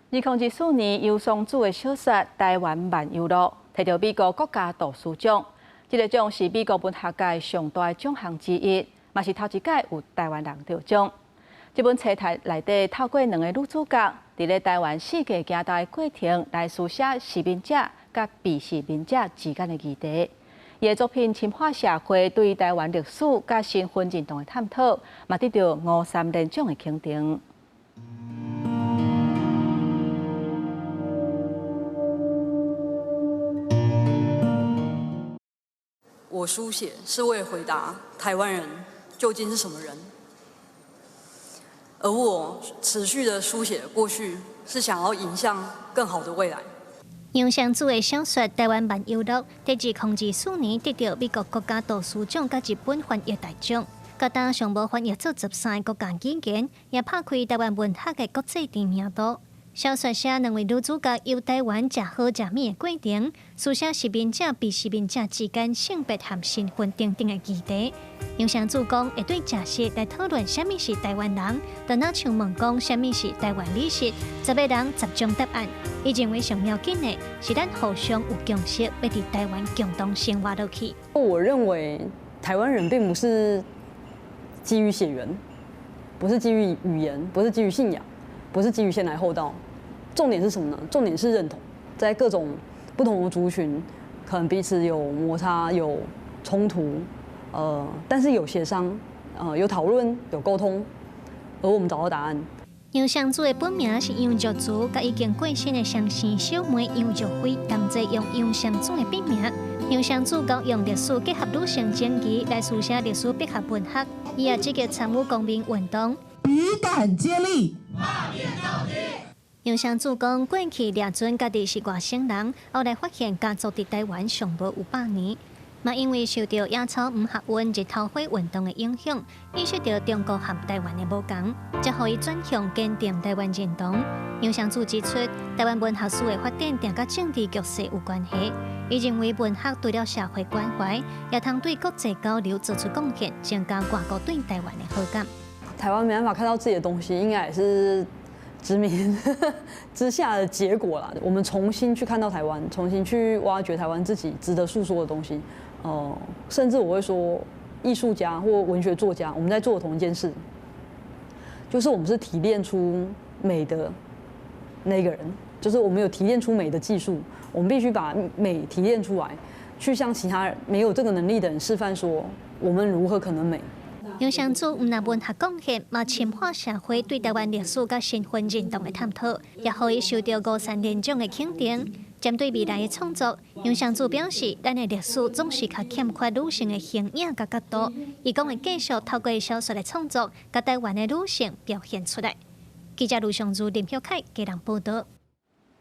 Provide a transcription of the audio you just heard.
2024年，杨尚子的小說《台灣漫遊錄》提著美國國家圖書獎，這个獎是美國文學界上大的獎項之一，嘛是頭一擺有台灣人得獎。這本冊題內底透過兩个女主角，佇咧台灣四界行動的過程來書寫殖民者佮被殖民者之間的議題。伊的作品深化社會對台灣歷史佮身份認同的探討，嘛得著吳三連獎的肯定。我書寫是為回答台灣人究竟是什麼人，而我持續的書寫過去，是想要迎向更好的未來。楊尚子的小說《台灣漫遊錄》佇2024年得著美國國家圖書獎佮日本翻譯大獎，佮當上無翻譯做13个國家語言，也拍開台灣文學的國際知名度。小說寫兩位女主角遊台灣食好食物的過程，書寫殖民者被殖民者之間性別和身份等等的議題。楊尚子講會對食食來討論啥物是台灣人，就若像問講啥物是台灣美食，10個人10種答案。伊認為上要緊的是咱互相有共識，欲佇台灣共同生活落去。我認為台灣人並不是基於血緣，不是基於語言，不是基於信仰，不是基於先來後到。重點是什麼呢？重點是認同，在各種不同的族群，可能彼此有摩擦、有衝突，但是有協商，有討論、有溝通，而我們找到答案。楊尚子的本名是楊玉如，佮已經過身的雙生小妹楊玉妃同齊用楊尚子的筆名。楊尚子講用歷史結合女性情誼來書寫歷史筆合文學，伊也積極參與公民運動。筆桿接力。楊尚子講，過去掠準家己是外省人，後來發現家族佇台灣上無有100年，嘛因為受著野草毋合勻日頭花運動的影響，意識著中國和台灣的無仝，才予伊轉向堅定台灣認同。楊尚子指出，台灣文學史的發展定佮政治局勢有關係。伊認為文學除了社會關懷，也通對國際交流做出貢獻，增加外國對台灣的好感。台灣沒辦法看到自己的東西，應該也是殖民之下的結果啦。我們重新去看到台灣，重新去挖掘台灣自己值得訴說的東西。甚至我會說，藝術家或文學作家，我們在做同一件事，就是我們是提煉出美的那個人，就是我們有提煉出美的技術，我們必須把美提煉出來，去向其他沒有這個能力的人示範說，我們如何可能美。楊尚子毋但文學貢獻，嘛深化社會對台灣歷史佮身份認同的探討，也予伊受著吳三連獎的肯定。針對未來的創作，楊尚子表示，咱的歷史總是較欠缺女性的形影佮角度。伊講會繼續透過小說的創作，共台灣的女性表現出來。記者盧尚如、林曉凱家人報道。